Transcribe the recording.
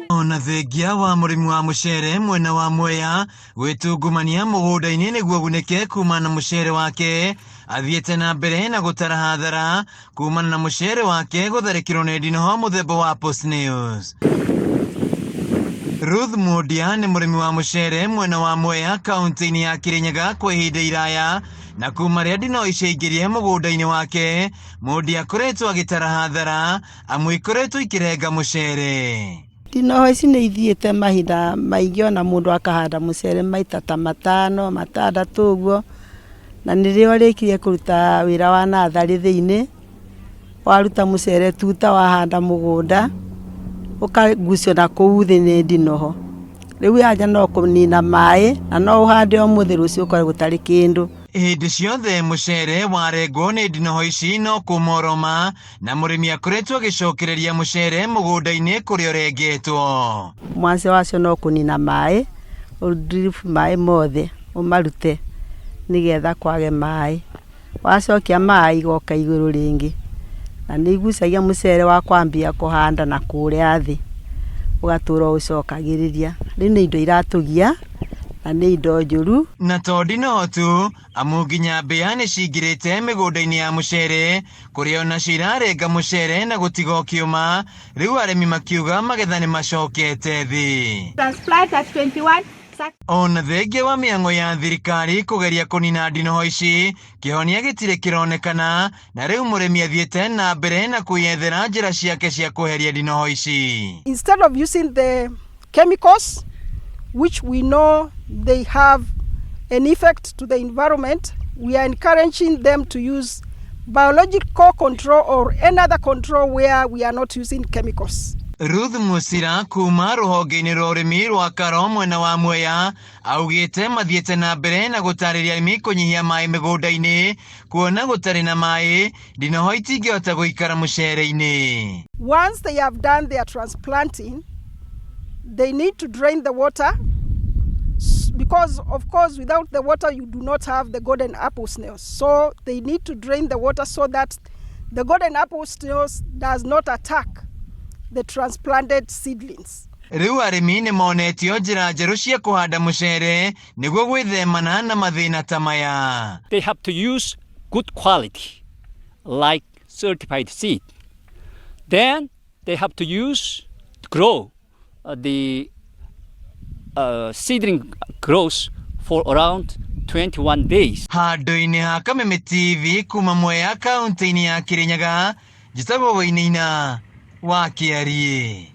Ona thengia wa mũrĩmi wa mũcere mwena wa Mwea gwĩtungumania mũgũnda-inĩ nĩguo agunĩke kumana na mũcere wake, athiĩte na mbere na gũtara hathara kumana na mũcere wake gũtharĩkĩrwo nĩ ndinoho mũthemba wa Apple Snails. Ruth Mundia nĩ mũrĩmi wa mũcere mwena wa Mwea kaunti-inĩ ya Kirinyaga kwa ihinda iraya, na kuma rĩrĩa ndinoho ciaingĩrire mũgũnda-inĩ wake, Mundia akoretwo agĩtara hathara amu ikoretwo ikĩrenga mũcere. Ndinoho ici nĩ ithiĩte mahinda maingĩ ona mũndũ akahanda mũcere maita ta matano, matandatũ ũguo, na nĩrĩo ũrĩkirie kũruta wĩra wa natharĩ thĩiniĩ, waruta mũcere tuta wahanda mũgũnda, ũkagucio nakũu thĩ nĩ ndinoho. Rĩu yanja no kũnina maĩ na no ũhande ũmũthĩ rũciũ ũkore gũtarĩ kĩndũ. Hĩndĩ ciothe mũcere warengwo nĩ ndinoho ici no kũma ũroma, na mũrĩmi akoretwo agĩcokereria mũcere mũgũnda-inĩ kũrĩa ũrengetwo. Mwanzo wacio no kũnina maĩ, ũ drip maĩ mothe ũmarute nĩgetha kwage maĩ. Wacokia maĩ igoka igũrũ rĩngĩ, na nĩ igucagia mũcere wa kwambia kũhanda na kũrĩa thĩ, ũgatũra ũcokagĩrĩria. Rĩu nĩ indo iratũgia na nĩ indo njũru. Na to ndinoho tu, amu nginya mbĩa nĩ cingĩrĩte mĩgũnda-inĩ ya mũcere, kũrĩa onacio irarenga mũcere na gũtiga ũkĩũma, rĩu arĩmi makiuga magetha nĩ macokete thĩ. Transplant at 21 Ona thengia wa mĩang'o ya thirikari kũgeria kũnina ndinoho ici, kĩhonia gĩtirĩ kĩronekana, na rĩu mũrĩmi athiĩte na mbere na kwĩyethera njĩra ciake cia kweheria ndinoho ici. Instead of using the chemicals, which we know they have an effect to the environment, we are encouraging them to use biological control or any other control where we are not using chemicals. Ruth Musira kuma rũhonge-inĩ rwa ũrĩmi rwa Karo mwena wa Mwea augĩte mathiĩte na mbere na gũtarĩria arĩmi kũnyihia maĩ mĩgũnda-inĩ, kuona gũtarĩ na maĩ ndinoho itingĩhota gũikara mũcere-inĩ. Once they have done their transplanting, they need to drain the water, because of course without the water you do not have the golden apple snails. So they need to drain the water so that the golden apple snails does not attack the transplanted seedlings. Rĩu arĩmi nĩ monetio njĩra njerũ cia kũhanda mũcere nĩguo gwĩthemana na mathĩna ta maya. They have to use good quality, like certified seed. Then they have to use to grow the seedling grows for around 21 days. Handũ-inĩ ha Kameme TV kuma Mwea kaunti-inĩ ya Kirinyaga, njĩtagwo Wainaina wa Kĩariĩ.